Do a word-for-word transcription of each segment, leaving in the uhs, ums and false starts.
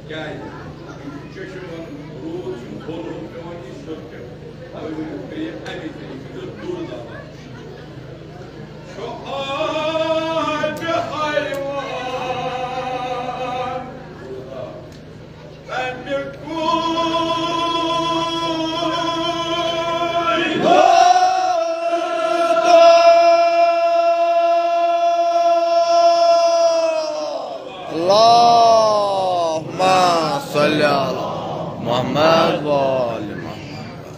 کیٛازِ؟ یہِ چھُ چشمہٕ روٗد چھُنہٕ تھوٚد ووٚد پٮ۪وان، یہِ چھُ سیوٚد پٮ۪وان۔ تُہۍ ؤنِو، بیٚیہِ اَمی طریٖقہٕ چھُ دوٗر دَبان۔ شعاعِ حیوان، تَمہِ کُے اللهم صل على محمد وآل محمد۔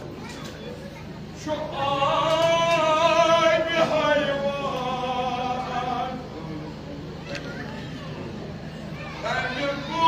شعاعِ حیوان، تَمہِ کُے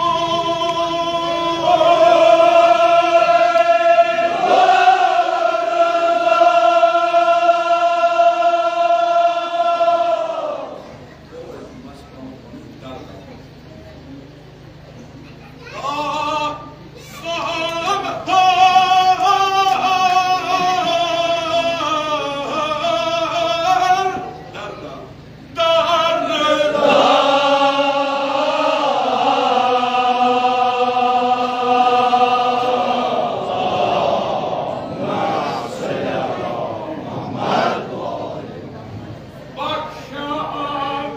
بخشان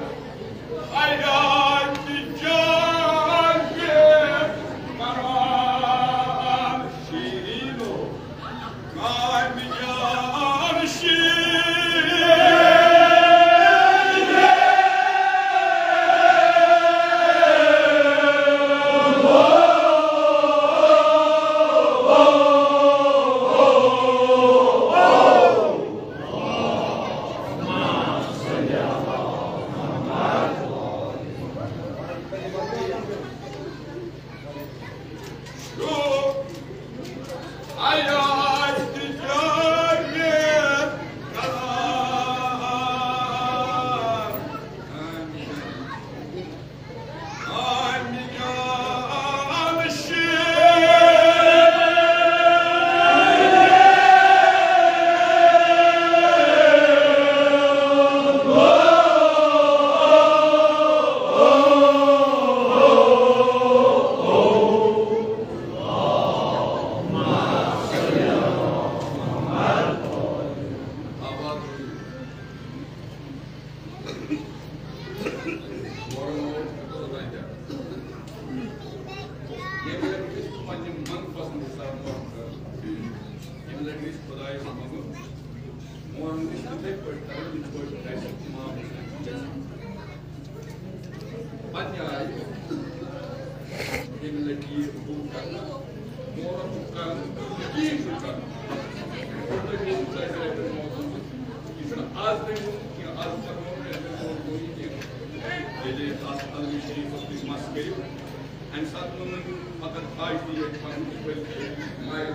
حیات جان کران شیرین و کامِ جان شیرین۔ ییٚمہِ لٹہِ گژھِ پننہِ من پسند حساب محبت کرُن۔ ییٚمہِ لٹہِ گژھِ خدایس منٛگُن، محبت گژھِ تِتھے پٲٹھۍ کرٕنۍ، یِتھ پٲٹھۍ اَسہِ امام حسین چھُ یژھان۔ پننہِ آیہِ ییٚمہِ لٹہِ یہِ قبول کرنہٕ، محبت چھُ کرُن، یقین چھُ کرُن۔ یہِ چھُنہٕ آز تٔمۍ ووٚن کینٛہہ، آز کرناوُن کینٛہہ، تٔمۍ ووٚن نہٕ یہِ کینٛہہ۔ ییٚلہِ اَتھ علمِ شریٖفَس تُہۍ مَس کٔرِو، اَمہِ ساتہٕ نہٕ وۄنۍ فقط حاجتی یوت پَنُن، بلکہِ مایہِ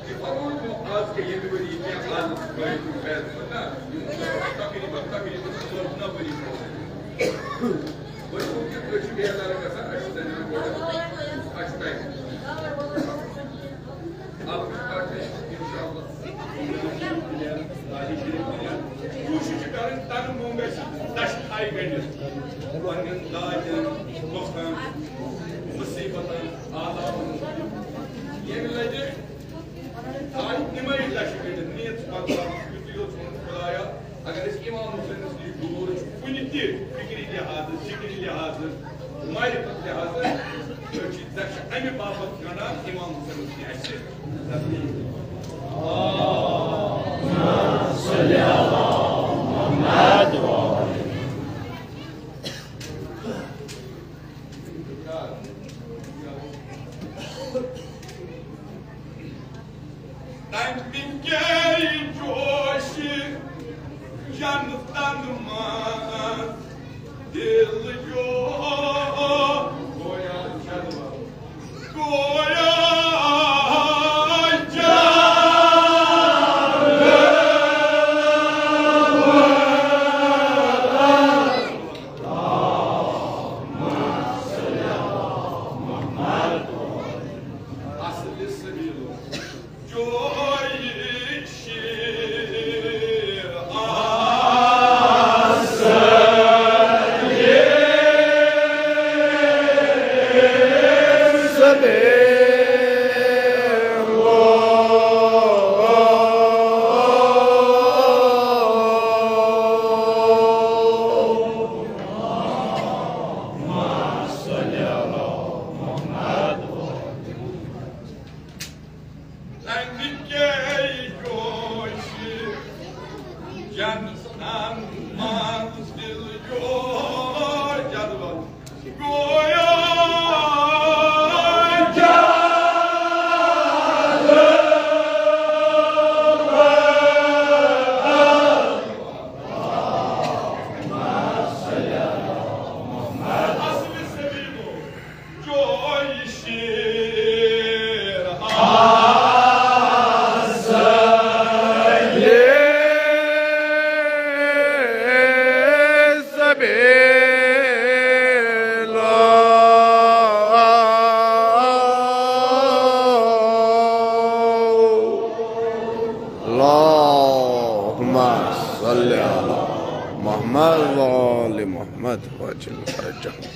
تہِ فرموو تِمو، آز کیٛاہ ییٚمہِ ؤری کینٛہہ عادت بٲیِتھ پٮ۪تھ، نہ، یِم چھِ تقریٖباً، تقریٖباً ژور نہ ؤری برونٛہہ۔ وۄنۍ گوٚو کہِ أسۍ چھِ بیدار گژھان، اَسہِ چھِ زَنٮ۪ن گۄڈٕ، اَسہِ چھُ ٹایم۔ اَتھ پٮ۪ٹھ کَرو أسۍ اِنشاءاللہ کوٗشِش چھِ کَرٕنۍ تَنہٕ موٚنٛگ اَسہِ دَچھِ تھَے گٔنٛڈِتھ۔ پنٛنٮ۪ن دادٮ۪ن، دۄکھَن، مُصیٖبتَن، آلاتَن۔ ییٚمہِ لَٹہِ آے تِمَے دَچھِ گٔنٛڈِتھ، نیٖژ پَتہٕ یُتُے یوت ووٚن خۄدایا، اگر أسۍ امام حسینس نِش دوٗر چھِ کُنہِ تہِ فکری لحاظہٕ، ذکری لحاظہٕ، معرفت لحاظہٕ، أسۍ چھِ دَچھِ اَمہِ باپتھ گنٛڈان امام حسینس نِش اَسہِ نزدیٖک۔ تَمہِ کے جوشِ جنتن منٛز دِل جو گویا جلوہ، گویا جلوہ۔ اصل سبیل۔ اَمہِ کے جوشہِ جنتن منزل جو جلوہ گویا جلوہ۔ اصل سبیل و جوی شیر آسا۔ یہ سبیل اللهم صل على محمد وآل محمد وعجل فرجهم۔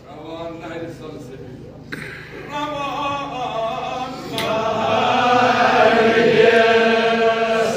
روان نہرِ سلسبیل۔ روان نہرِ سلسبیل۔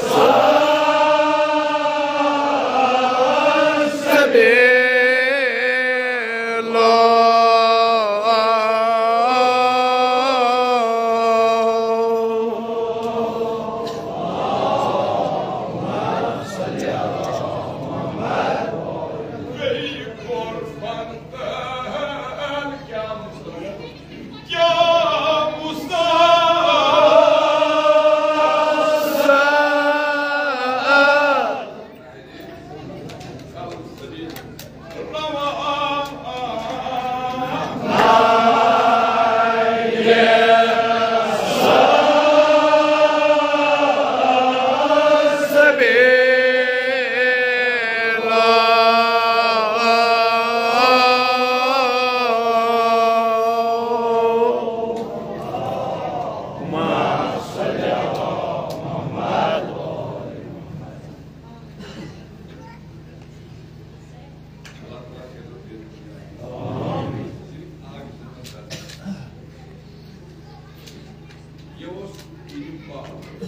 یہ اوس عید مبارک،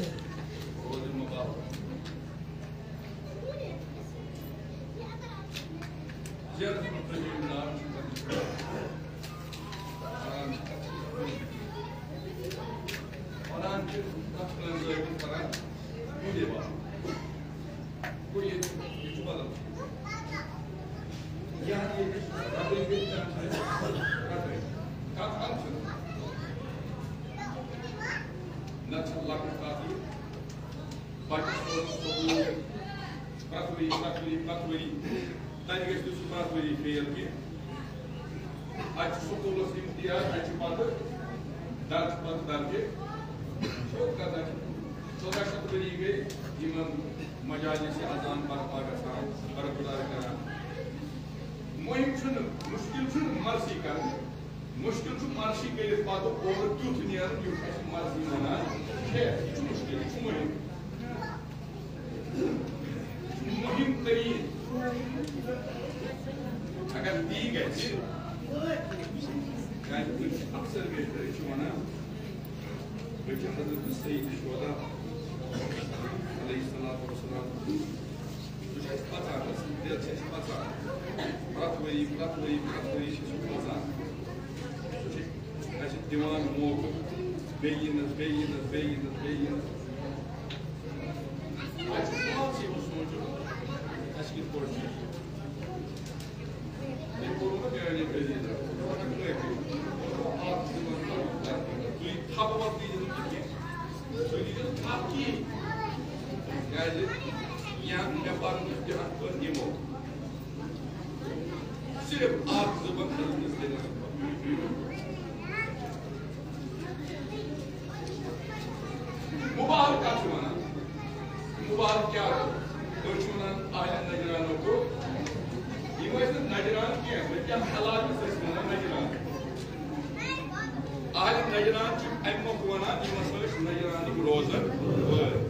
روزٕ مبارک۔ زیارت مقدم نار چھُ پننِس وَنان، وَنان چھِ تَتھ کٲنٛسہِ زٲوِتھ کران، بہٕ دِوان۔ گوٚو ییٚتہِ، ییٚتہِ چھُ بدل۔ یا ییٚتہِ چھُ بدل، ییٚتہِ چھُ بدل۔ کَتھ اَکھ چھُ۔ نَتہٕ چھِ لۄکٕٹ کَتھ یہِ۔ بَچَس سوزُن سکوٗل، پرٛٮ۪تھ ؤری، پرٛٮ۪تھ ؤری، پرٛٮ۪تھ ؤری۔ تَتہِ گژھِ نہٕ سُہ پرٛٮ۪تھ ؤری فیل کینٛہہ۔ اَتہِ چھُ سکوٗلَس اِمتِحان، اَتہِ چھُ پَتہٕ درجہٕ پَتہٕ درجہٕ۔ سیوٚد کَتھ چھِ، ژۄداہ شیٚتھ ؤری گٔے یِمَن مجالسِ اذان برپا گژھان، برقرار کران۔ مُہِم چھُنہٕ، مُشکِل چھُنہٕ مرثی کرٕنۍ، مُشکِل چھُ مرثی کٔرِتھ پتہٕ اورٕ تیُتھ نیرُن، یُتھ اَسہِ مرثی وَنان چھِ۔ یہِ چھُ مُشکِل، یہِ چھُ مُہِم۔ یہِ چھُ مُہِم تریٖن۔ اگر تی گژھِ، کیٛازِ وٕنہِ چھِ اکثر بیشتر أسۍ چھِ وَنان، بیٚیہِ چھُ حضرت سید شہدا علیہ الصلوۃ والسلام، سُہ چھُ اَسہِ پَژان، اَصٕل دِل چھِ اَسہِ پَژان۔ پرٛٮ۪تھ ؤری، پرٛٮ۪تھ ؤری، پرٛٮ۪تھ ؤری چھِ سُہ پَژان۔ سُہ چھُ اَسہِ دِوان موقعہٕ بیٚیہِ یِنَس، بیٚیہِ یِنَس، بیٚیہِ یِنَس، بیٚیہِ یِنَس۔ اَسہِ چھُ پانسٕے یِوان سونٛچُن، اَسہِ کِتھ پٲٹھۍ چھُ۔ تُہۍ تھپہٕ وَتھ دیٖزیو نہٕ کینٛہہ۔ تُہۍ دیٖزیو تھپھ کِہیٖنۍ۔ کیٛازِ یا مےٚ پَرُن یُس تہِ اَتھ پٔر یِمو۔ صرف اَکھ زٕ بَنٛد کٔرِتھ گٔژھ تیٚلہِ۔ مُبارک کَتھ چھِ وَنان؟ مُبارک کیٛاہ گوٚو؟ أسۍ چھِ وَنان اہلِ نجرانو گوٚو۔ یِم ٲسۍ نہٕ نجران کینٛہہ، بلکہِ اَتھ علاقَس ٲسۍ وَنان نجران۔ اہلِ نجران چھِ اَمہِ مۄکھٕ وَنان، یِم ہسا ٲسۍ نجرانٕکۍ روزَن وٲلۍ۔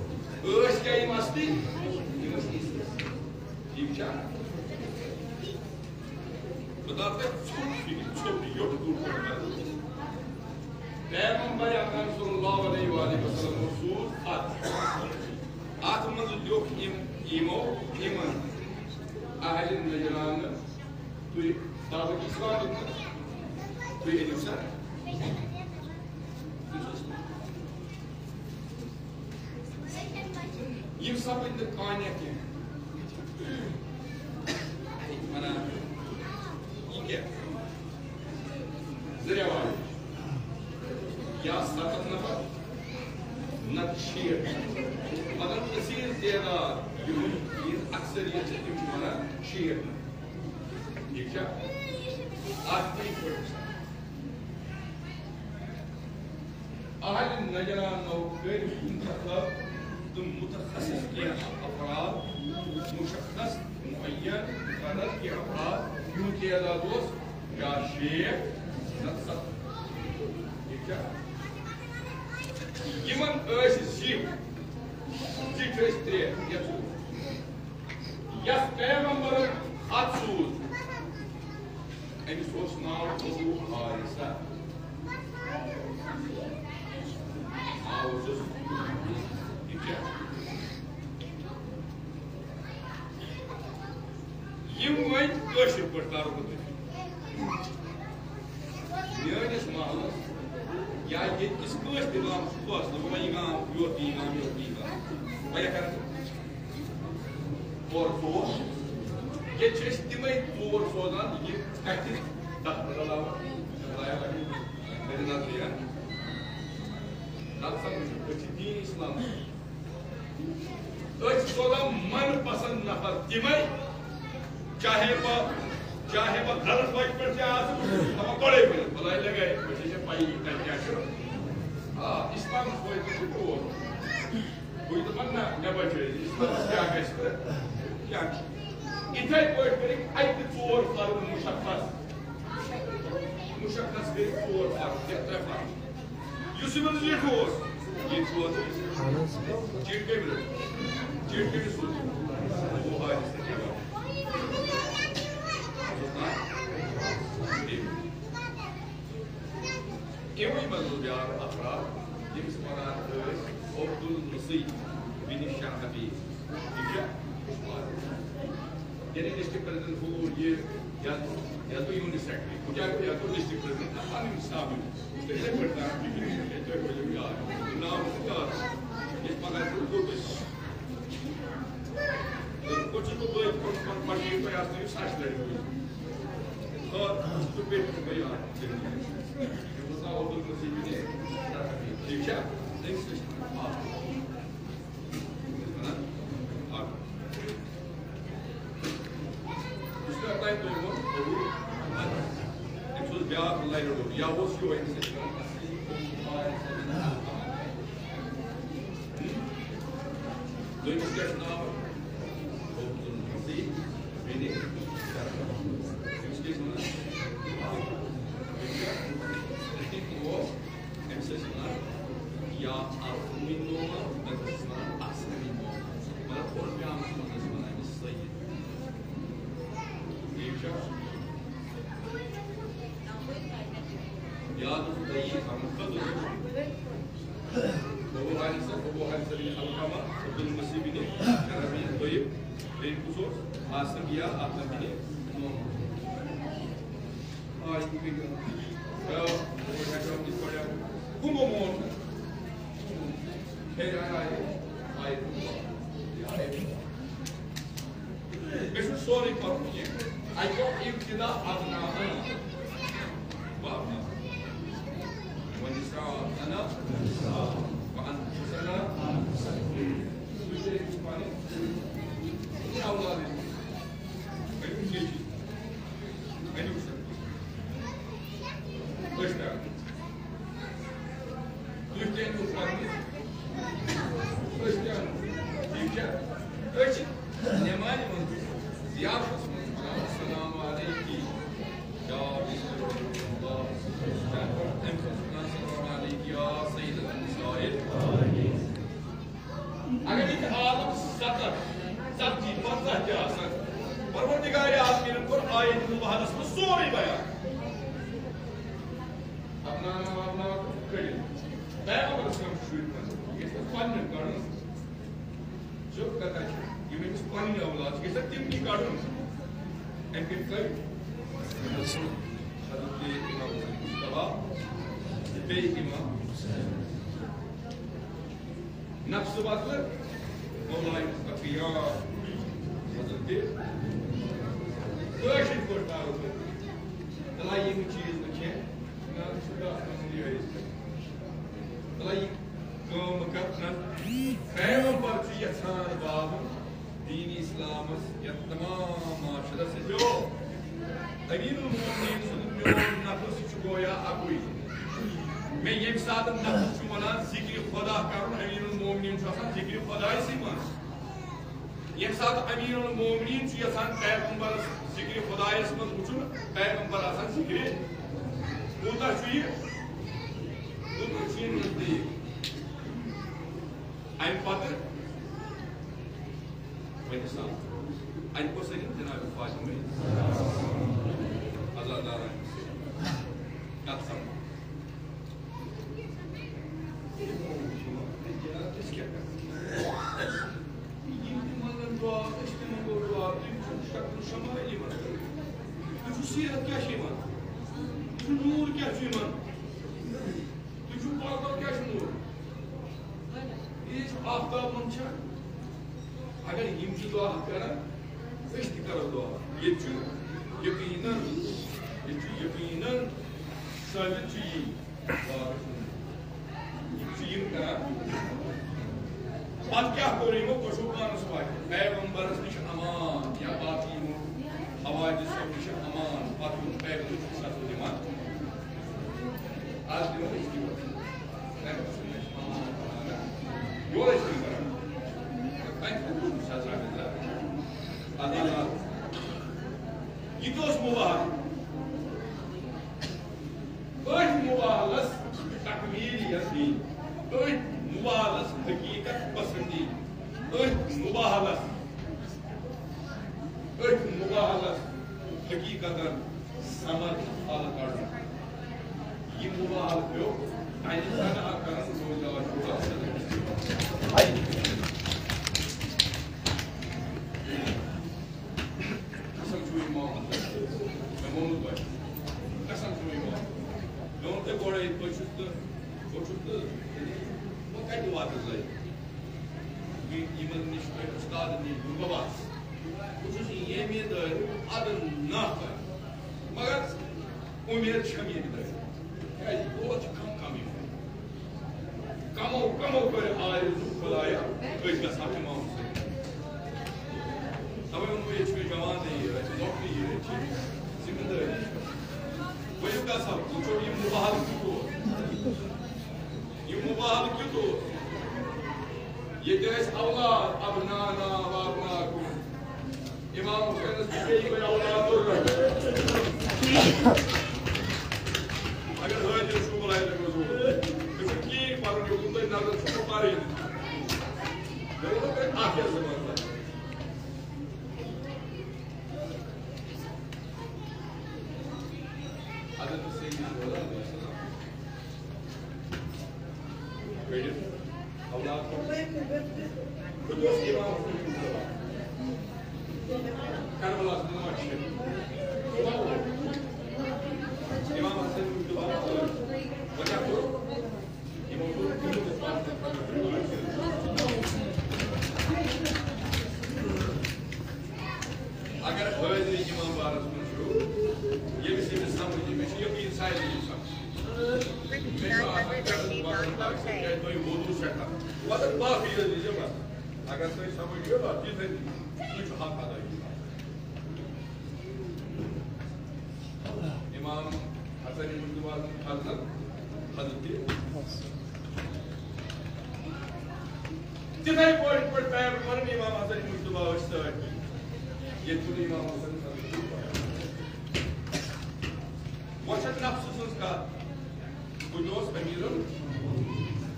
ٲسۍ کیٛاہ یِم اَصلی؟ یِم ٲسۍ اِسلام۔ ٹھیٖک چھا؟ خدا تۄہہِ ژھوٚٹ فِکرِ، ژھوٚٹ یوٚٹ کوٚر۔ پیغمبر اکرم صلی اللہ علیہ وآلہ وسلم سوٗز خط۔ اتھ منٛز لیوٚکھ أمۍ، یِمو، یِمن اہلِ نجرانہٕ، تُہۍ دعوت اسلام دیُتمُت، تُہۍ أنِو سا۔ یِم سپٕدۍ نہٕ کانہِ کینٛہہ۔ وَنان، یہِ کیٛاہ؟ زٕ رٮ۪وایت۔ یا ستتھ نفر، نتہٕ شیٹھ نفر۔ مگر کثیر تعداد، یِہُنٛد، یِہٕنٛز اکثریت چھِ، تِم چھِ وَنان شیٹھ نفر۔ ٹھیٖک چھا؟ اَتھ کِتھ پٲٹھۍ چھِ؟ اہل نجرانو کٔرۍ منتخب تہٕ متخصص کینٛہہ افراد، مشخص، معین، مقرر کینٛہہ افراد، یِہُنٛد تعداد اوس یا شیٹھ نتہٕ ستتھ۔ ٹھیٖک چھا؟ یِمن ٲسۍ زِٹھۍ، زِٹھۍ ٲسۍ ترٛےٚ یا ژور۔ یَتھ پیغمبرن خط سوٗز، أمِس اوس ناو ابو حارثہ۔ ناو اوسُس، یہِ کیٛاہ؟ یِم وۄنۍ کٲشِر پٲٹھۍ کَرو بہٕ تۄہہِ۔ میٲنِس محلس یا ییٚتہِ کِس کٲنٛسہِ تہِ گامَس چھُ فٲصلہٕ، وۄنۍ یہِ گام یوٚت، یہِ گام یوٚت، یہِ گام۔ وۄنۍ کَرٕ اورٕ ژور۔ ییٚتہِ چھِ أسۍ تِمَے ژور سوزان، یہِ اَتہِ دَہ پَتہٕ علاوٕ خدایا لَگہِ، کٔرِو نظر یہِ۔ دَپ سا وٕچھِو، أسۍ چھِ دیٖن اِسلام۔ أسۍ چھِ سوزان من پسند نفر تِمے، چاہے بہٕ، چاہے بہٕ غلط وتہِ پٮ۪ٹھ تہِ آسہٕ، بہٕ چھُس دَپان گۄڈَے ؤنِتھ، بَلایہِ لَگے، بہٕ چھُس ژےٚ پَیی، تَتہِ کیٛاہ چھُ۔ آ، اِسلامَس وٲتۍ چھِ ٹوٹھ۔ بہٕ چھُس دَپان، نہ، مےٚ بَچٲیِو، اِسلامَس کیٛاہ گژھِ تہٕ کیٛاہ چھُ۔ یِتھَے پٲٹھۍ کٔرِکھ اَتہِ تہِ ژور فرض مُشخص۔ مُشخص گٔے ژور فرض، یا ترٛےٚ فرض۔ یُس یِمن لیکھوس، یہِ چھُ اہن حظ۔ چِٹھۍ کٔمۍ رٔٹ؟ چِٹھۍ کٔمِس سوٗز؟ بُخاری صٲب۔ اِموٕے منٛز اوس بیٛاکھ افراد، ییٚمِس وَنان ٲسۍ عبدالمسی بن شہبی۔ یہِ چھا؟ یعنی ڈسٹرکٹ پریزیڈنٹ ہُہ یہِ، یَتھ، یَتھ گوٚو یوٗنٹ سیکرٹری، ہُہ کیٛاہ گوٚو، یَتھ گوٚو ڈسٹرکٹ پریزیڈنٹ، اَتھ پَنٕنۍ حِساب یِم۔ یہِ چھُ یِتھَے پٲٹھۍ کران، تُہۍ کٔرِو یاد، ناو چھُ یاد، ییٚتہِ پَگاہ چھُ گوٚو أسۍ۔ تہٕ پوٚتُس گوٚو بٲے، پَنُن، پَنُن پَنُن یہِ تۄہہِ آسہِ، یُس اَسہِ لَرِ وٕنہِ۔ خٲر، سُہ پیٚٹہِ چھُ مےٚ یاد۔ مےٚ ووٚن، آ، عبدالمسیح بِن، ٹھیٖک چھا؟ تٔمِس ٲسۍ آ۔ یُس مےٚ تۄہہِ دوٚپمُت، أمِس اوس بیٛاکھ لَرِ روٚٹ، یا اوس یِہوٚے أمِس ٲسۍ وَنان اَصلی۔ دوٚیمِس کیٛاہ چھُ ناو؟ عبدالمسیح بِن شرح۔ أمِس کیٛاہ ٲسۍ وَنان؟ أمِس ٲسۍ وَنان یا الفُ بِن نعمان، نَتہٕ ٲسۍ وَنان اَصلِ بِن نعمان۔ مگر عُرفِ عامَس منٛز ٲسۍ وَنان أمِس سید۔ ٹھیٖک چھا؟ یاد اوسوٕ تۄہہِ یہِ تھاوُن، کٔژ ٲسۍ؟ ابو حارثہ، ابو حارثہ بن علقمہ، عبدالمسیح بن شرح بن طیب، بیٚیہِ کُس اوس؟ عاصم یا عاصم بن نعمان۔ آ، یہِ گٔے کٲم۔ بیٛاکھ، ابو حارثہ بن طیب۔ کٕمو مون؟ ہے، آے، آے، آے۔ مےٚ چھُنہٕ سورُے پَرُن کینٛہہ۔ اَتہِ گوٚو ابتدا ابناءنا۔ بابنا۔ ونساءنا۔ وانفسنا۔ تُہۍ کٔرِو پَنٕنۍ اولاد۔ أمِس چھِ، أمِس چھِ۔ أسۍ کیٛاہ؟ تُہۍ کیٛاہ چھِو پَران؟ أسۍ کیٛاہ؟ ٹھیٖک چھا؟ أسۍ چھِ نٮ۪مازِ منٛز، ضیافتَس منٛز پَران، السلام علیکی یا بسم اللہ۔ أمۍ سٕنٛز وَنان، السلام علیکی یا سید النساء۔ سورُے بیان۔ اپناوان وپناوان تہٕ کٔڑِتھ۔ پیغمبرس کم چھُ شُرۍ پَزان؟ یہِ گژھِ نہٕ پننٮ۪ن کَڑُن۔ چھُ کَتھ چھِ؟ یِم أمِس پنٕنۍ اولاد چھِ، گژھِ نہ تِم تہِ کَڑُن۔ اَمہِ کِنۍ کٔڑۍ حضرت امام حسین مصطفیٰ، بیٚیہِ امام حسین۔ نفسہٕ بدلہٕ مولایہِ مُتقیان۔ مطلب کہِ کٲشِر پٲٹھۍ کَرو تہٕ تَلہ یِم چیٖز نہٕ کینٛہہ، نہ چھُ ڈاکٹر سٕنٛدِ یٲرۍ۔ تَلہ یہِ کٲم مہٕ کر، نہ پیغمبر چھُ یَژھان والُن دین اسلامس یتھ تمام معاشرس سۭتۍ۔ امیر المومنین سُنٛد میون نفس چھُ گویا اکُے۔ مےٚ ییٚمہِ ساتہٕ نفس چھُ ونان ذکرِ خدا کرُن، امیر المومنین چھُ آسان ذکرِ خدایسٕے منٛز۔ ییٚمہِ ساتہٕ امیر المومنین چھُ یژھان پیغمبرس ذکرِ خدایس منٛز وٕچھُن، پیغمبر آسان ذکرِ۔ کوٗتاہ چھُ یہِ؟ کوٗتاہ چھُ یہِ نزدیٖک؟ امہِ پتہٕ وۄنۍ سا، اتہِ کۄس سٲلِم جناب فاطمہ عزادارن کتھ سمجھ؟ یِم تہِ منگن دعا، أسۍ تہِ منگو دعا، تُہۍ وٕچھِو شکل شمٲلی منٛز۔ تُہۍ وٕچھِو سیرت کیٛاہ چھِ یِمن، تُہۍ وٕچھِو نوٗر کیٛاہ چھُ یِمن۔ تُہۍ چھِو پاگل کیٛاہ چھُ نوٗر؟ یہِ چھُ آفتاب منٛز چھا؟ اگر یِم چھِ دعا کران، أسۍ تہِ کرو دعا۔ ییٚتہِ چھُ یقیٖناً، ییٚتہِ چھُ یقیٖناً ثٲبت چھُ یی۔ یِم چھِ یِم کران۔ پتہٕ کیٛاہ کوٚر یِمو؟ تۄہہِ چھُو پانَس پَے۔ پیغمبرس نِش امان یا باقٕے یِمو حوادثو نِش امان۔ پتہٕ یِم پیغمبر چھِ سَتھ دِوان۔ آز دِمو أسۍ تہِ یورٕ۔ یورٕ ٲسۍ تِم کران۔ تَتہِ کوٚت چھُ سزا وزا؟ اللہ تعالیٰ۔ یہِ تہِ اوس مُباح۔ أتھۍ مُباحلس تکمیل یقین، أتھۍ مُباحلس حقیقت پسندی، أتھۍ مُباحلس، أتھۍ مُباحلس حقیقتاً ثمر پھل کڑُن۔ یہِ مُباحل پیوٚو، اَمہِ سنہٕ اکھ کرن روزگار چھُ۔ قسم چھُ یِوان، مےٚ ووٚنوُ تۄہہِ، قسم چھُ یِوان۔ مےٚ ووٚن تۄہہِ گۄڈَے، یِتھ پٲٹھۍ چھُس تہٕ بہٕ چھُس تہٕ وۄنۍ کَتہِ واتہٕ زَے؟ یہِ-، یِمَن نِش تۄہہِ اُستادَن نِش بہٕ بَس، بہٕ چھُس ییٚمہِ دٲرِ اَدٕ ناکار، مگر اُمید چھَم ییٚمہِ دٲرِ۔ کیٛازِ یور چھِ کم کم یِوان۔ کمو کمو کٔر آرزو خدایا، أسۍ گژھٕ ہا اِمام حسین۔ تَوَے ووٚنمَو، ییٚتہِ چھِ مےٚ جوان تہِ یہِ، اَسہِ چھِ لۄکٹہِ یہِ، اَسہِ چھِ ذمہٕ دٲری۔ ؤلِو گژھو، وٕچھو یہِ مُباحل کیُتھ اوس۔ یہِ مُباحل کیُتھ اوس۔ ییٚتہِ ٲسۍ اولاد، ابنانا و ابناکم۔ امام حسینس تہِ پیٚیہِ وۄنۍ اولاد ضروٗرت۔ اگر حٲضِر چھُو، بُلایہِ لَگیو زور۔ تٔمِس چھُنہٕ کِہیٖنۍ پَرُن، یوٚکُن تۄہہِ نظر چھُو پَرٕنۍ۔ مےٚ ووٚنوُ تۄہہِ اَکھ یَتھ زَمانَس منٛز۔ حضرت سید شہدا علیہ السلام۔ کٔڑِتھ اولاد کوٚر۔ بہٕ تہِ اوسُس امام حسن مجتبیٰ۔ کربلاہَس منٛز ما چھِ؟ امام حسن مجتبیٰ۔ وۄنۍ کیٛاہ کوٚر؟ یِمو کوٚر۔ اگر حٲضِر امام بارَس منٛز چھُ، ییٚمِس ییٚمِس سمجھ یی، مےٚ چھُ یقیٖن سارنٕے یی سمجھ۔ مےٚ چھُ آسان کَرُن وَتَن تَتھ سۭتۍ، کیٛازِ تۄہہِ ووٚنوُ سٮ۪ٹھاہ۔ وَتَن باقٕے یٲژ یی زِ بَس۔ اگر تۄہہِ سمجھ یِیو، بَس تِتھَے تہِ، سُہ چھُ حق ادا یِوان۔ امام حسن مجتبیٰ سُنٛد فرزند حضرت۔ تِتھَے پٲٹھۍ، پٲٹھۍ پیغمبرن امام حسن مجتبیٰ ٲسۍ سۭتۍ۔ ییٚتہِ چھُنہٕ امام حسن۔ وۄنۍ چھَکھ نفسہٕ سٕنٛز کتھ۔ بہٕ تہِ اوس امیٖرن،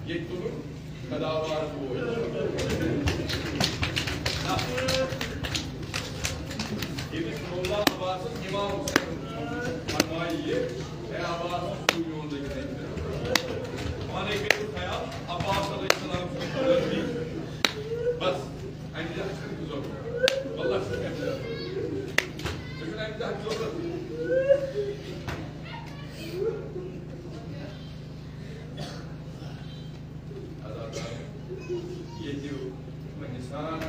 ییٚتہِ تُلُن پیداوار بوے۔ نفسہٕ۔ ییٚمِس مولا عباسس امام حسین۔ ییٚتہِ وۄنۍ سان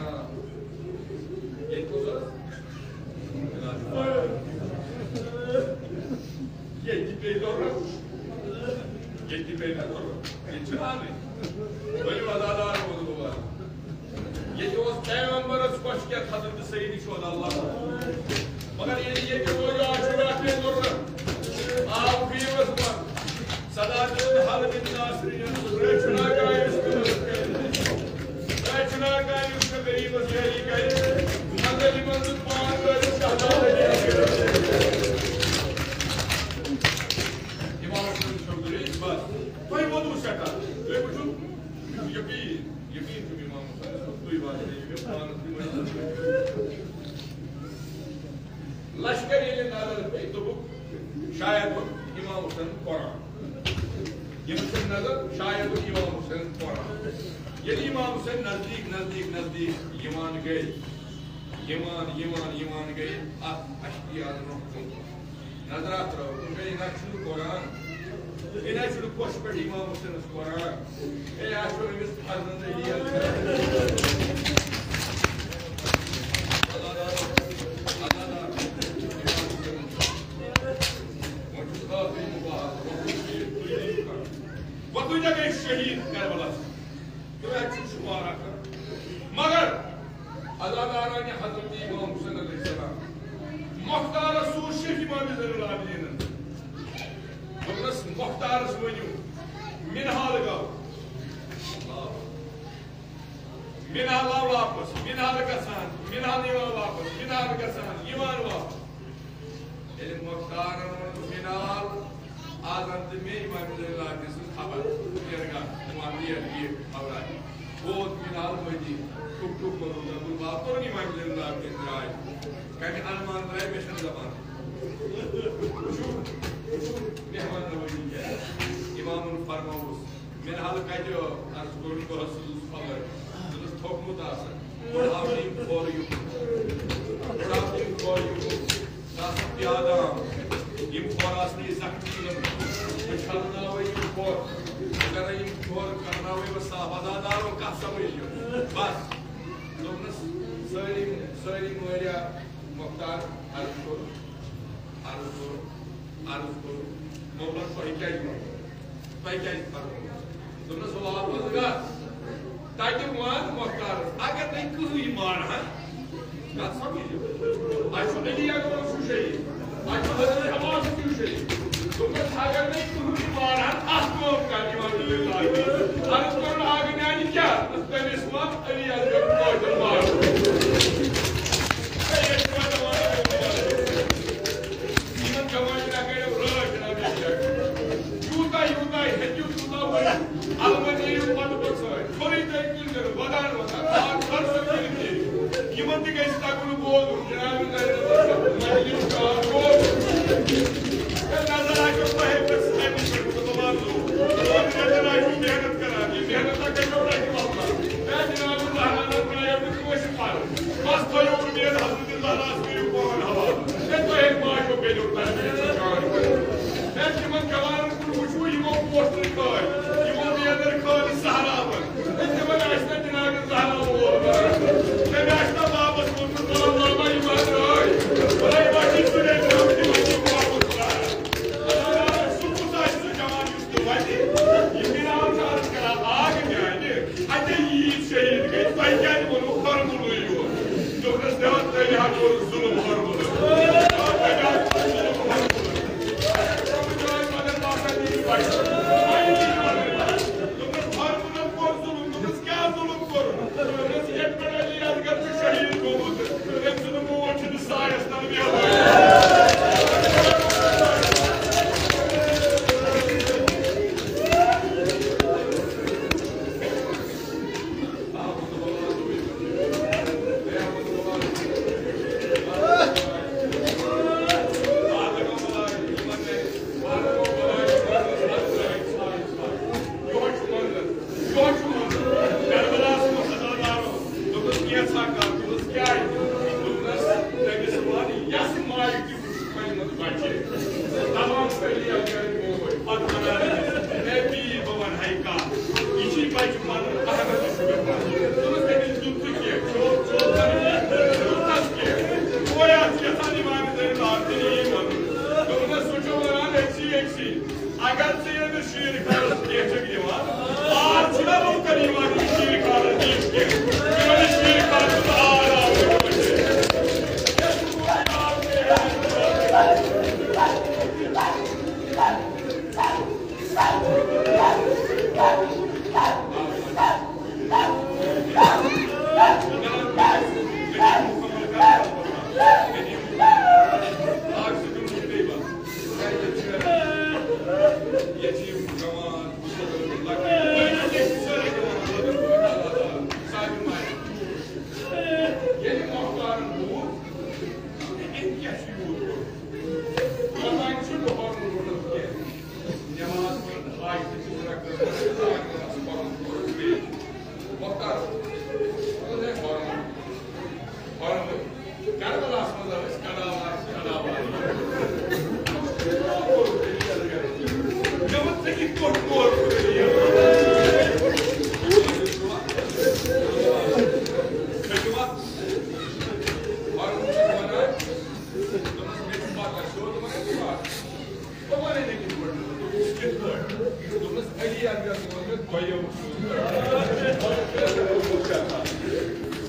ییٚتہِ کُس اوس؟ ییٚتہِ پیٚیہِ ضروٗرت، ییٚتہِ پیٚیہِ مےٚ ضروٗرت، ییٚتہِ چھُنہٕ اَنٕنۍ۔ ؤلِو عزادار ووٚنُن بہٕ وَنہٕ۔ ییٚتہِ اوس پیغمبرس خۄش کیٛاہ حضرت سید شہداء اللہ۔ مگر ییٚلہِ ییٚتہِ روزِ عاشورہ پے ضروٗرت، آو فیٖوَس منٛز، صدا دیُن حل بن ناصرین، تۄہہِ چھُنہ کانٛہہ یُس تہِ مدد کَرِ؟ تۄہہِ چھُنہ کانٛہہ یُس مےٚ غریٖبَس یٲری کَرِ؟ مگر یِمَن دیُت پان کٲرِس شہداء علی۔ امام حسن چھُ بس۔ تۄہہِ ووٚنوُ سٮ۪ٹھاہ۔ تُہۍ وٕچھِو، مےٚ چھُ یقیٖن، یقیٖن چھُ مےٚ امام حسن، تُہۍ واتنٲیِو مےٚ پانَس تہِ وۄنۍ۔ لشکر ییٚلہِ نظر پیٚیہِ، دوٚپُکھ، شاید ووٚن امام حسن قرآن۔ ییٚمِس چھِ نظر، شاید ووٚن امام حسن قرآن۔ ییٚلہِ امام حسن نزدیٖک، نزدیٖک، نزدیٖک یِوان گٔے، یِوان، یِوان، یِوان گٔے، اَتھ اَشکہِ اَنٛدرُن نظرا ترٲو، دوٚپُن، "ہے، یہِ نہ چھُنہٕ قرآن، یہِ نہ چھُنہٕ پوشہِ پٮ۪ٹھ امام حسینس قرآن۔ ہے، اَتھ چھُ أمِس فرزند علی یَن۔" وۄنۍ چھُس ٲخری مُبارک، وۄنۍ چھُس شہیٖد، تُہۍ دِیِو کَرُن۔ وۄنۍ کۭتیٛاہ گٔے شہیٖد کربلس؟ تہٕ اَتہِ چھُ شُمار اکھ۔ مگر عزادارانہِ حضرت امام حسین علیہ السلام، مۄختارس سوٗز شیخ امام زین العابدینن۔ دوٚپنس، "مۄختارس ؤنِو، مِنہال گوٚو۔ مِنہال آو واپس، مِنہال گژھان، مِنہال یِوان واپس، مِنہال گژھان، یِوان واپس۔" ییٚلہِ مۄختارن ووٚن، "مِنال، آز اَن تہٕ مےٚ امام زین العابدین سٕنٛز خبر، نیر گژھ، وَن یہِ، یہِ خبر آسہِ۔" ووت مِنال مٔدی، ٹھُک ٹھُک کوٚرُن، دوٚپُن، "باب کوٚرُن امام زین العابدین درٛاے، کَمہِ اَنمان درٛاے، مےٚ چھَنہٕ زبان۔" وٕچھِو، وٕچھِو، مہمان نوٲزی کیٛاہ چھِ۔ امامن فرمووُس، مِنہال کَتہِ ٲو؟ عرض کوٚرُن، بہٕ حظ چھُس خۄداے۔ دِلَس تھوٚکمُت آسان۔ گۄڈٕ آو نہٕ یِم کھورٕ یُکُن۔ گۄڈٕ آو نہٕ یِم کھورٕ یُکُن۔ سُہ آسان پیادٕ آمُت۔ یِم کھورٕ آسنہٕ یہِ زخمی یِمَن۔ بہٕ چھَلناوَے یِم کھورٕ۔ بہٕ کَرَے یِم کھورٕ، کَرناوَے بہٕ صاف۔ عزادارو کَتھ سَمٕجھ یہِ؟ بَس۔ دوٚپنَس، سٲری، سٲری مٲریا مۄختار عرض کوٚر۔ عرض کوٚر، عرض کوٚر، "مولا، تۄہہِ کیٛازِ ووٚنوٕ؟ تۄہہِ کیٛازِ فرمووٕ؟" دوٚپنَس، "واپس گژھ، تَتہِ وَن مۄختارَس، اگر نَے کٕہٕنۍ مانہٕ ہا۔" کَتھ سَمجھ؟ اَسہِ چھُ علی اکبر چھُ شہیٖد، اَسہِ چھُ حضرت عباس چھُ شہیٖد۔ دوٚپنَس، اگر نَے کٕہٕنۍ مانہٕ ہا، اَتھ کٲم کَر یِوان میٛٲنۍ لاگہِ۔ عرض کوٚرُن، اَکھ نیٛانہِ کیٛاہ؟ تٔمِس وَن علی اکبر قٲتِل مارُن۔ ہے، ییٚتہِ چھُ وۄنۍ دَپان، یِمن جوانن اگر رٲچھ جناب، یوٗتاہ، یوٗتاہ ہیٚکِو، تیوٗتاہ ؤنِو۔ البتہ یِیِو پتہٕ پتہٕ سۭتۍ۔ خۄرٕے تۄہہِ کُنہِ زٔنۍ ودان وۄتھان، آ، خۄر سۭتۍ کٔرِتھ یِیِو۔ یِمن تہِ گژھِ تگُن بوزُن، جناب، مجلس کار گوٚو۔ ہے، نظر آسیو تۄہے پٮ۪ٹھ سارنٕے پٮ۪ٹھ، مطلب، آسو۔ روز رٮ۪تن آسیو محنت کران، یہِ محنت تۄہہِ کٔرِو تۄہہِ تہِ وۄتھان۔ ہے، جناب، زہرا نظر آیو نہٕ کٲنٛسہِ پرٕ۔ بس تھٲیِو اُمید حضرت زہراہس کٔرِو پان حوالہٕ۔ ہے، تۄہہِ ہے ماجو بیٚنیو تربیت چھِ جان کٔرمٕژ۔ ہے، تِمن جوانن کُن وٕچھِو، یِمو پوسٹر کھٲلۍ، یِمو بینر کھٲلۍ زہراون۔ ہے، تِمن آسہِ نہ جناب زہرا وول بنان۔ تٔمۍ آسہِ نہ بابس ووٚنمُت، "بابا، بابا، یِم حظ درٛاے۔ بلاے بچی سُلے درٛاو، تِم حظ چھِ واپس۔" تمام پہلی اگر پتہٕ ونان، "اے بی، بہٕ ونہٕ ہاے کتھ۔ یہِ چھُے بچہِ پنُن احمد چھُ مےٚ پنُن۔" دوٚپمَس، "تٔمِس دیُت ژٕ کینٛہہ، چوب، چوب کَرٕ کینٛہہ، دیُتنَس کینٛہہ۔ گویا ژٕ یَژھان اِمام زین العابدیٖن یی وَنُن۔" دوٚپمَس، "سُہ چھُ وَنان أکسٕے، أکسٕے۔ اگر ژٕ ییٚمِس شیٖرِ کھالَس کینٛہہ چھُکھ دِوان، آر چھُنہ لوٗکَن یِوان یہِ شیٖرِ کھالَس دِنہٕ کینٛہہ، میون یہِ شیٖرِ کھالَس چھُنہٕ آر آو۔" نماز پرنہٕ حاجتہٕ چھِ زٕ رکعت پران، پران، پران، بیٚیہِ وۄتھان۔ دوٚپُن، ہے، پران، پران۔ کربلاہَس منٛز ٲسۍ کڑاوار، کڑاوار۔ مےٚ ووٚن، ژےٚ کِتھ پٲٹھۍ کوٚر؟ مےٚ چھُ وَ-، پران چھُ وَنان، دوٚپمَس، مےٚ چھُ پَتہ، سیوٚد وَنان چھُ پَتہ۔ بہٕ وَنَے نہٕ کِتھ پٲٹھۍ۔ دوٚپمَس، کِتھ پٲٹھۍ؟ دوٚپمَس، علی اکبر ووٚن مےٚ دۄیو۔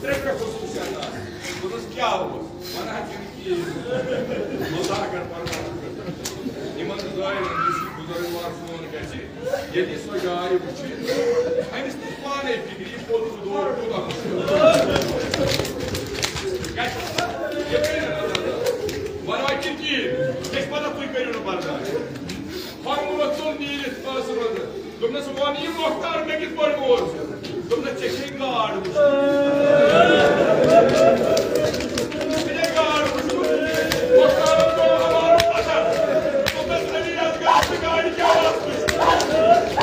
ترٛےٚ، ترٛےٚ خصوٗصیات آسہٕ۔ دوٚپمَس، کیٛاہ اوس؟ وَنان چھُنہٕ کِہیٖنۍ۔ مذاکر پَرناوُن۔ یِمَن زٲیِلَن یُس یہِ بُزرٕگ وار سون گژھِ، ییٚلہِ سۄ جاے وٕچھِ، أمِس تہِ پانَے فِکرِ، یہِ کوٚت دور کوٗتاہ مُشکِل۔ گژھِ یہِ کٔرِتھ نظر۔ وَنان چھِ کِہیٖنۍ، مےٚ چھِ پَتہ تُہۍ کٔرِو نہٕ برداش۔ فرمووُکھ ژوٚل نیٖرِتھ ٲسہٕ رۄدٕ۔ دوٚپنَس، "وَن یہِ مۄختار مےٚ کِتھ پٲٹھۍ ووت ژٕ؟" دوٚپنَس، "ژےٚ چھے گاڈ وٕچھمٕژ؟" مےٚ چھے گاڈ وٕچھمٕژ۔ مۄختارَن ترٛوو اَمارُک اَثر۔ دوٚپنَس، "علی اصغر، ژٕ گاڈِ کیٛاہ وَتھ وٕچھمٕژ؟"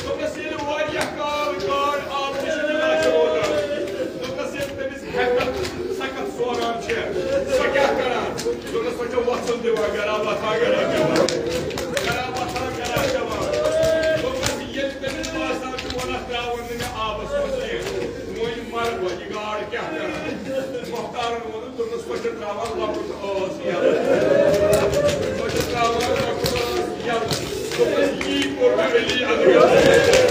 دوٚپنَس، ییٚلہِ واریاہ کال گاڈ آبہٕ نِش نِوان چھِ روزان، دوٚپنَس، ییٚلہِ تٔمِس ہٮ۪کتھ سخت سوران چھِ، سۄ کیٛاہ کران؟ دوٚپنَس، سۄ چھےٚ وۄژھُن دِوان، گرا وۄتھان، گرا پٮ۪وان، گرا وۄتھان، گرا پٮ۪وان۔ دوٚپنَس، ییٚلہِ تٔمِس باسان چھُ، وۄنۍ اَتھ ترٛاوَن نہٕ مےٚ آبَس منٛز کینٛہہ، وۄنۍ مَرٕ بہٕ، یہِ گاڈ کیٛاہ کران؟ مۄختارَن ووٚنُن، دوٚپنَس، سۄ چھِ ترٛاوان لۄکُٹ ٲس یَلہٕ۔ سۄ چھِ ترٛاوان لۄکُٹ ٲس یَلہٕ۔ دوٚپنَس، یی کوٚر مےٚ علی اصغر۔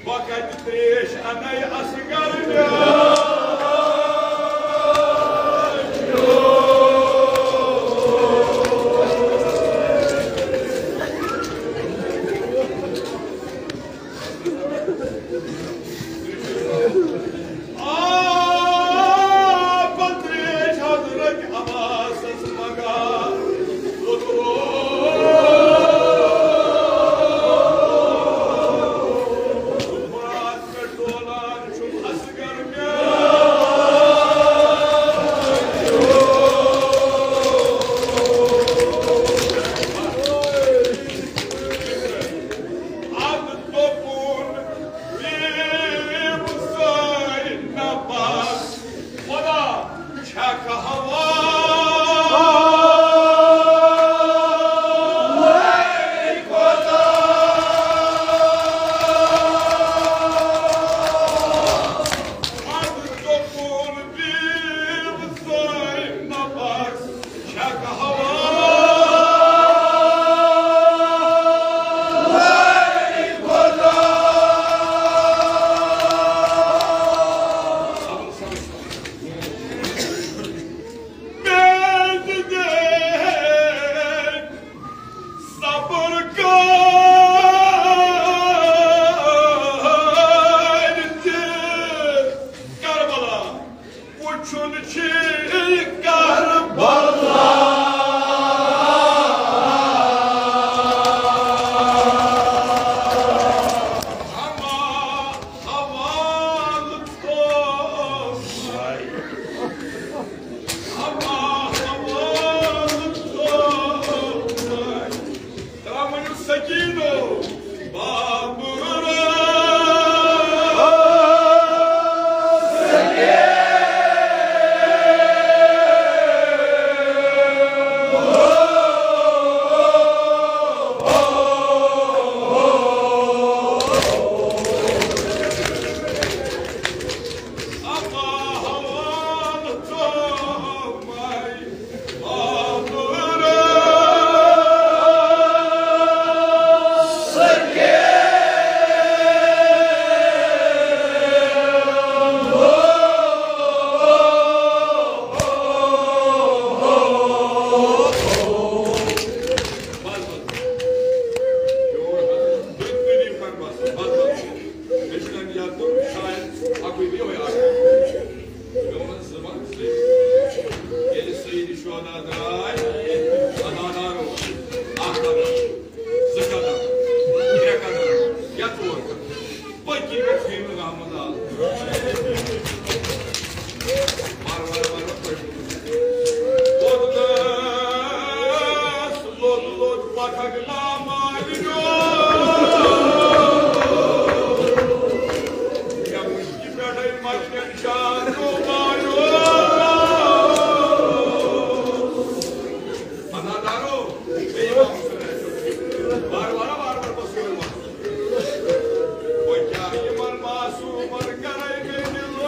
بہٕ کَتہِ ترٛیش اَنَے اَصغر میٛانیو؟ آ، پتریش حضرت عباسس مگا۔ فرات پٮ۪ٹھ ڈولان چھُم اصغر مےٚ۔ وار، وار، وار، وار۔ لوٚت، لوٚت، لوٚت، پتھر ناماریو۔ مےٚ وُچھ یہِ پٮ۪ٹھَے مجنن شاہ نوماریو۔ عزادارو، بیٚیہِ وَن۔ وار، وار، وار، وار، بس یِوان وَن۔ وۄنۍ کیٛاہ یِمن معصوٗمن کرے مےٚ دِل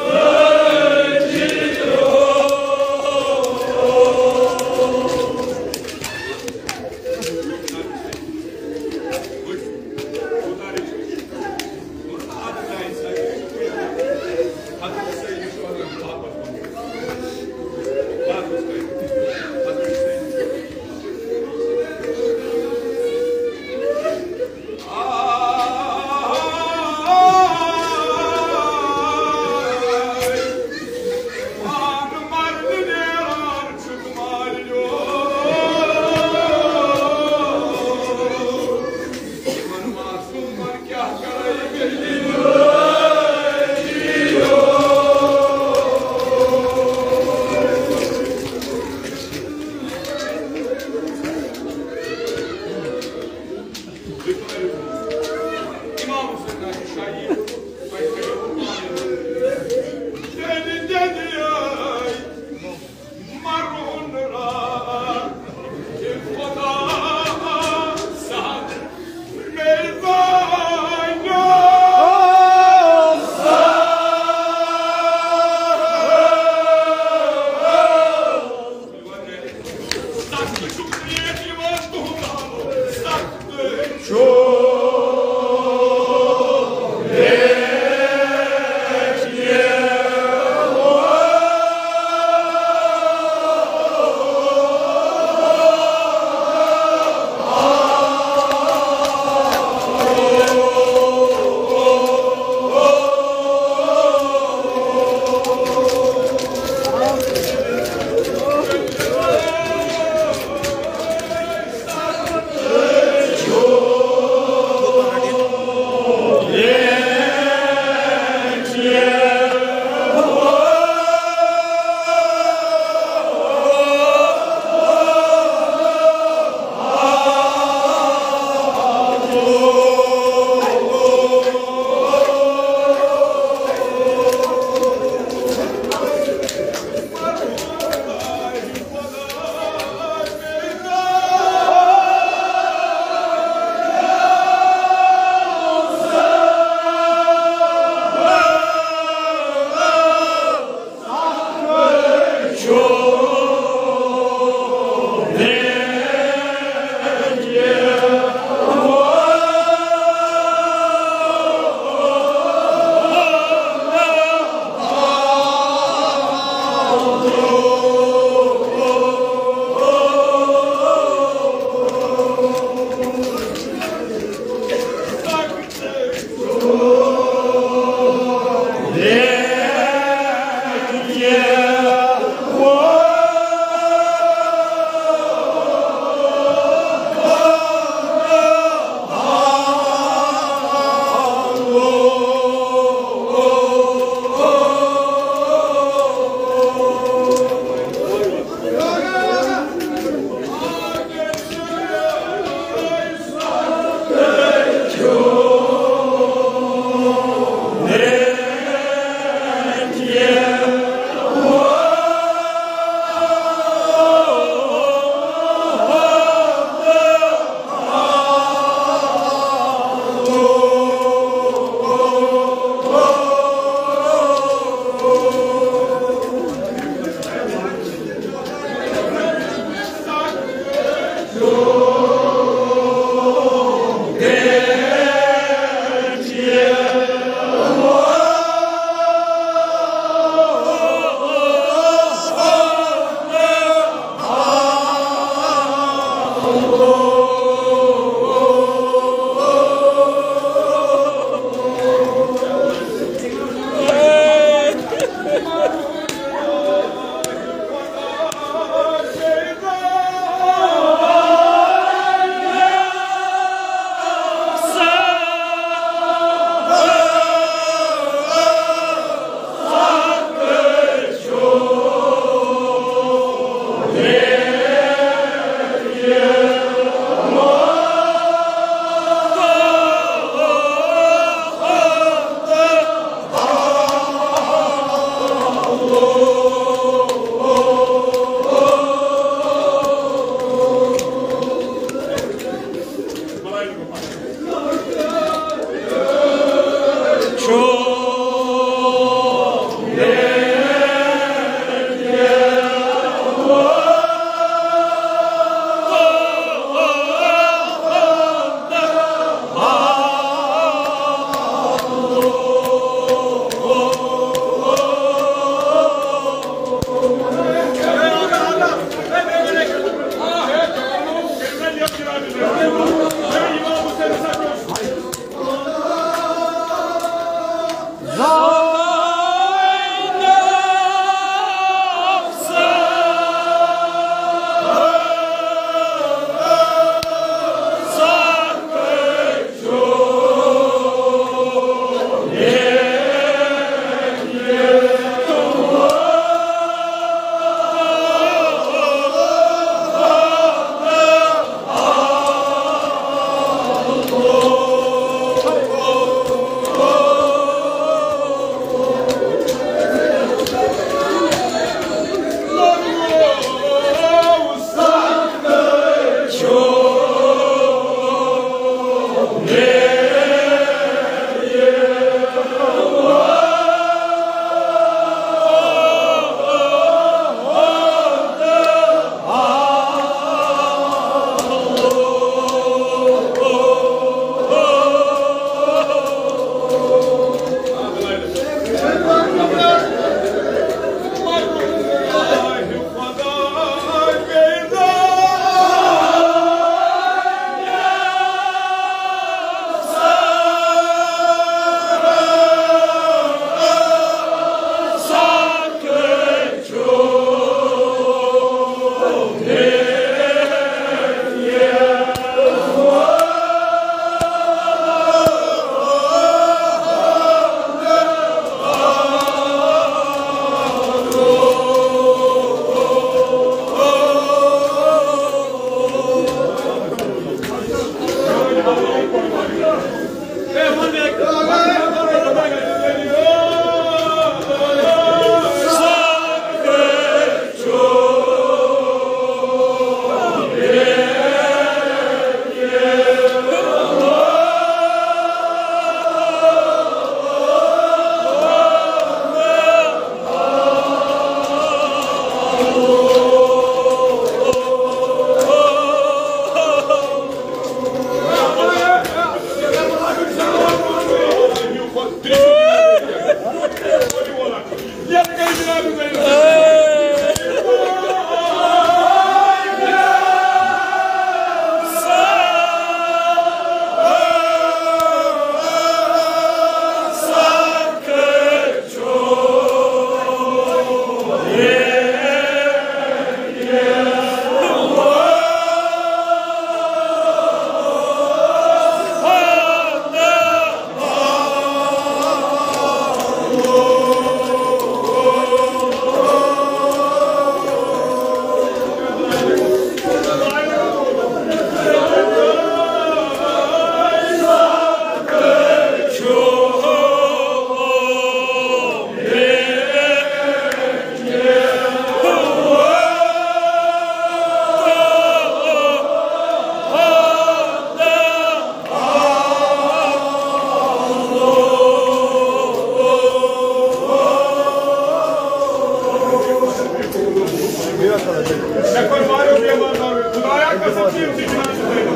مےٚ کوٚر واریاہو بیمارن دعوے، خدایا، قسم چھِ یِم تہِ جناب زٲیِد۔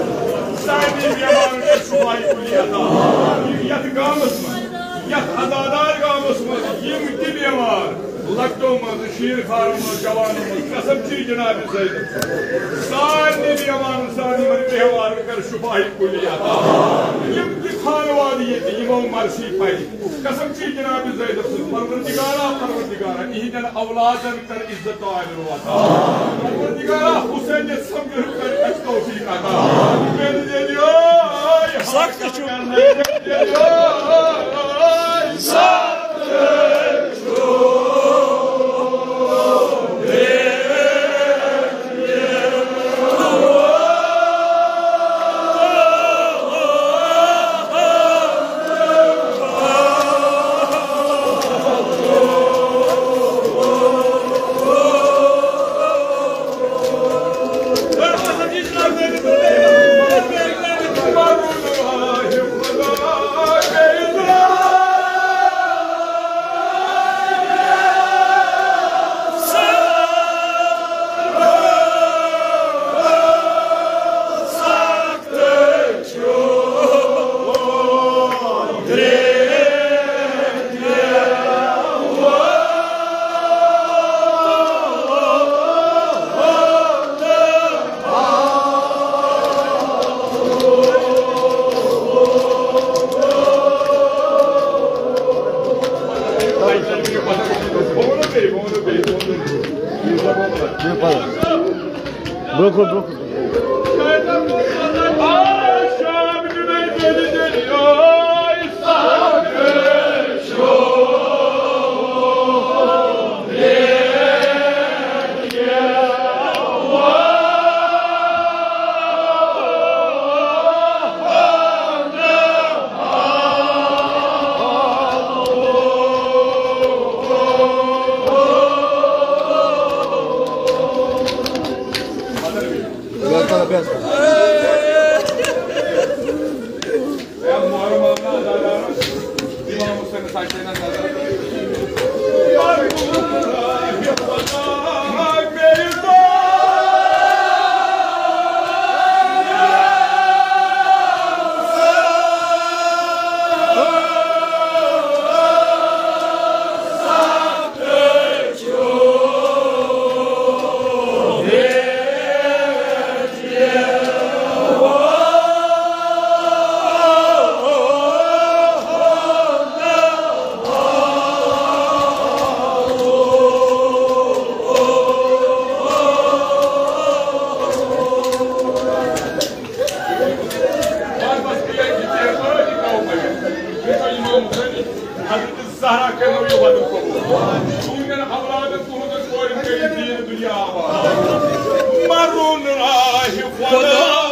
سارنٕے بیمارن کر شفاعی کُلی عطا۔ یِم یتھ گامس منٛز، یتھ عزادار گامس منٛز، یِم تہِ بیمار لۄکٹو منٛز، شیٖر خارو منٛز، جوانو منٛز، قسم چھِ جناب زٲیِد۔ سارنٕے بیمارن، سارنٕے یِمن تہوارن کر شفاعی کُلی عطا۔ یِم تہِ خانوادٕ ییٚتہِ یِمو مرثی پرِ، قسم چھِ جناب زٲیِد سٕنٛز، پروردگارا، پروردگارا، یِہنٛدٮ۪ن اولادن کر عزت عالِ روزان۔ پروردگارا، حسین سمجھن کر اَسہِ توفیق عطا۔ میٛانہِ دِلہِ، اے، سخت چھُ۔ برونٛہہ کُن، برونٛہہ کُن۔ حضرت زہرا کٔرِو یہِ وعدٕ قبوٗل۔ تُہٕنٛدٮ۪ن اولادن تُہٕنٛدٮ۪ن کورٮ۪ن کٔرِو دیٖن دُنیا آباد۔ مَرُن راہِ خۄدا۔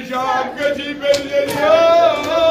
شام گژھی بٔلۍ ییٚلہِ۔